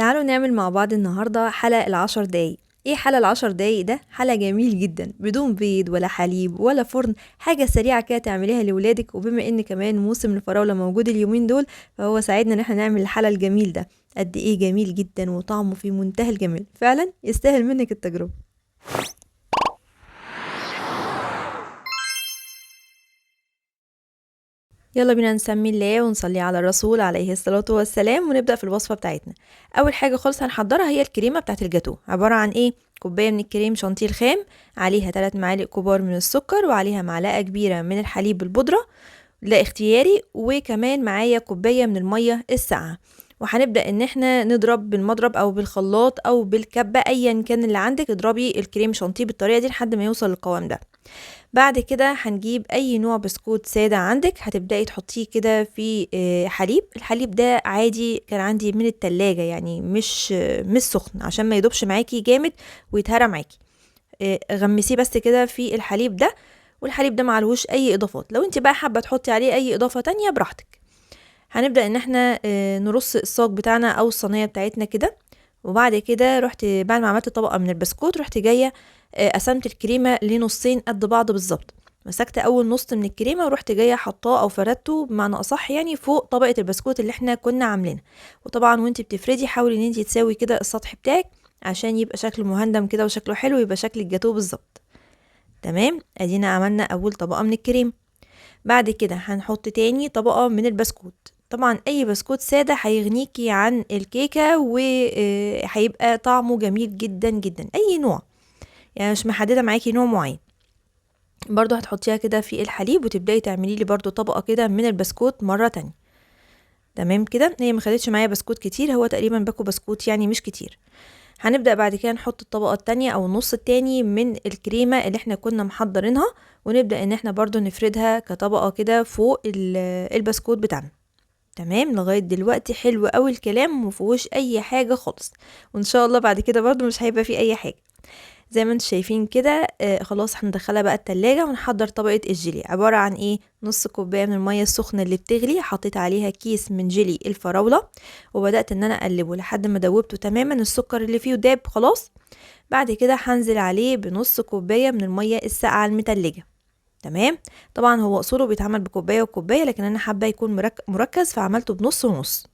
تعالوا نعمل مع بعض النهاردة حلقة ال10 دقايق. ايه حلقة ال10 دقايق ده؟ حلقة جميل جدا بدون بيض ولا حليب ولا فرن، حاجة سريعة كده تعمليها لولادك. وبما ان كمان موسم الفراولة موجود اليومين دول، فهو ساعدنا ان احنا نعمل الحلقة الجميل ده. قد ايه جميل جدا وطعمه في منتهى الجمال، فعلا يستاهل منك التجربة. يلا بينا نسمي الله ونصلي على الرسول عليه الصلاة والسلام، ونبدأ في الوصفة بتاعتنا. أول حاجة خالص هنحضرها هي الكريمة بتاعت الجاتو. عبارة عن إيه؟ كوباية من الكريم شانتيه الخام، عليها 3 معالق كبار من السكر، وعليها معلقة كبيرة من الحليب البودرة ده اختياري، وكمان معايا كوباية من المية الساقعة. وهنبدأ إن احنا نضرب بالمضرب أو بالخلاط أو بالكبة، أيا كان اللي عندك. اضربي الكريم شانتيه بالطريقة دي لحد ما يوصل للقوام ده. بعد كده هنجيب اي نوع بسكوت ساده عندك، هتبداي تحطيه كده في حليب. الحليب ده عادي كان عندي من التلاجة، يعني مش سخن عشان ما يدوبش معاكي جامد ويتهرى معاكي. غمسيه بس كده في الحليب ده، والحليب ده معلهوش اي اضافات. لو انت بقى حابة تحطي عليه اي اضافه تانية براحتك. هنبدا ان احنا نرص الصاج بتاعنا او الصينية بتاعتنا كده. وبعد كده رحت بعد ما عملت طبقه من البسكوت، رحت جاية قسمت الكريمة لنصين قد بعض بالظبط. مسكت اول نص من الكريمة ورحت جاية حطاه او فردته بمعنى اصح، يعني فوق طبقه البسكوت اللي احنا كنا عاملينها. وطبعا وانت بتفردي حاولي ان انت تساوي كده السطح بتاعك عشان يبقى شكله مهندم كده وشكله حلو، ويبقى شكل الجاتوه بالظبط. تمام، ادينا عملنا اول طبقه من الكريم. بعد كده هنحط تاني طبقه من البسكوت. طبعا اي بسكوت ساده هيغنيكي عن الكيكه وهيبقى طعمه جميل جدا جدا، اي نوع، يعني مش محددة معاكي نوع معين. برضو هتحطيها كده في الحليب وتبداي تعملي لي برضو طبقه كده من البسكوت مرة تانية. تمام كده، هي ما خدتش معايا بسكوت كتير، هو تقريبا باكو بسكوت يعني مش كتير. هنبدا بعد كده نحط الطبقة التانية او النص التاني من الكريمة اللي احنا كنا محضرينها، ونبدا ان احنا برضو نفردها كطبقه كده فوق البسكوت بتاعنا. تمام، لغاية دلوقتي حلو قوي الكلام ومفيهوش اي حاجة خالص، وان شاء الله بعد كده برضو مش هيبقى فيه اي حاجة. زي ما انتم شايفين كده، خلاص هندخلها بقى التلاجة ونحضر طبقة الجيلي. عبارة عن ايه؟ نص كوباية من المية السخنة اللي بتغلي، حطيت عليها كيس من جيلي الفراولة وبدأت ان انا اقلبه لحد ما دوبته تماما، السكر اللي فيه داب خلاص. بعد كده هنزل عليه بنص كوباية من المية الساقعة المتلجة. تمام، طبعا هو اصوله بيتعمل بكوباية وكوباية، لكن انا حابة يكون مركز فعملته بنص ونص.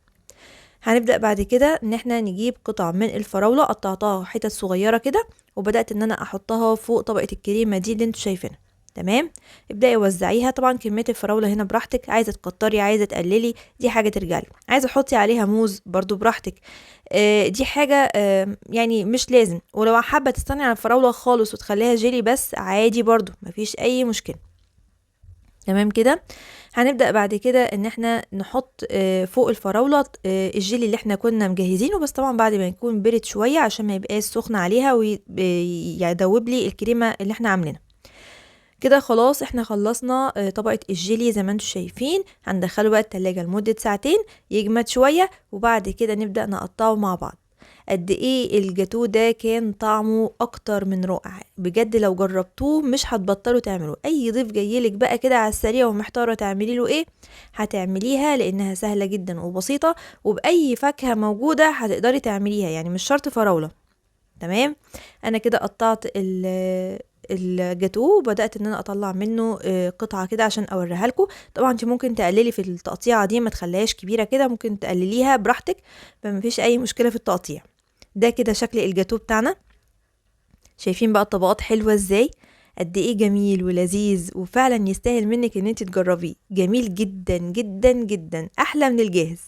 هنبدأ بعد كده ان احنا نجيب قطع من الفراولة، قطعتها حتت صغيرة كده وبدأت ان انا احطها فوق طبقة الكريمة دي اللي انتوا شايفينها. تمام، ابدأي وزعيها. طبعا كمية الفراولة هنا براحتك، عايزة تكتري عايزة تقللي دي حاجة ترجعلك، عايزة تحطي عليها موز برضو براحتك، دي حاجة يعني مش لازم. ولو حابة تستني على الفراولة خالص وتخليها جيلي بس عادي برضو مفيش اي مشكلة. تمام كده، هنبدأ بعد كده ان احنا نحط فوق الفراولة الجيلي اللي احنا كنا مجهزينه، بس طبعا بعد ما يكون برد شوية عشان ما يبقاش سخن عليها ويدوب لي الكريمة اللي احنا عاملينها. كده خلاص احنا خلصنا طبقة الجيلي زي ما انتم شايفين. هندخله بقى التلاجة لمدة ساعتين يجمد شوية، وبعد كده نبدأ نقطعه مع بعض. قد ايه الجاتوه ده كان طعمه اكتر من رائع بجد، لو جربتوه مش هتبطلوا تعملوه. اي ضيف جايلك بقى كده على السريع ومحتاره تعملي له ايه، هتعمليها لانها سهلة جدا وبسيطة، وباي فاكهة موجودة هتقدري تعمليها، يعني مش شرط فراوله. تمام، انا كده قطعت الجاتوه وبدات ان انا اطلع منه قطعه كده عشان اوريها لكم. طبعا انت ممكن تقللي في التقطيعه دي، ما تخليهاش كبيرة كده، ممكن تقلليها براحتك، فما فيش اي مشكلة في التقطيع. ده كده شكل الجاتوه بتاعنا. شايفين بقى الطبقات حلوة ازاي، قد ايه جميل ولذيذ، وفعلا يستاهل منك ان انت تجربيه. جميل جدا جدا جدا، احلى من الجاهز.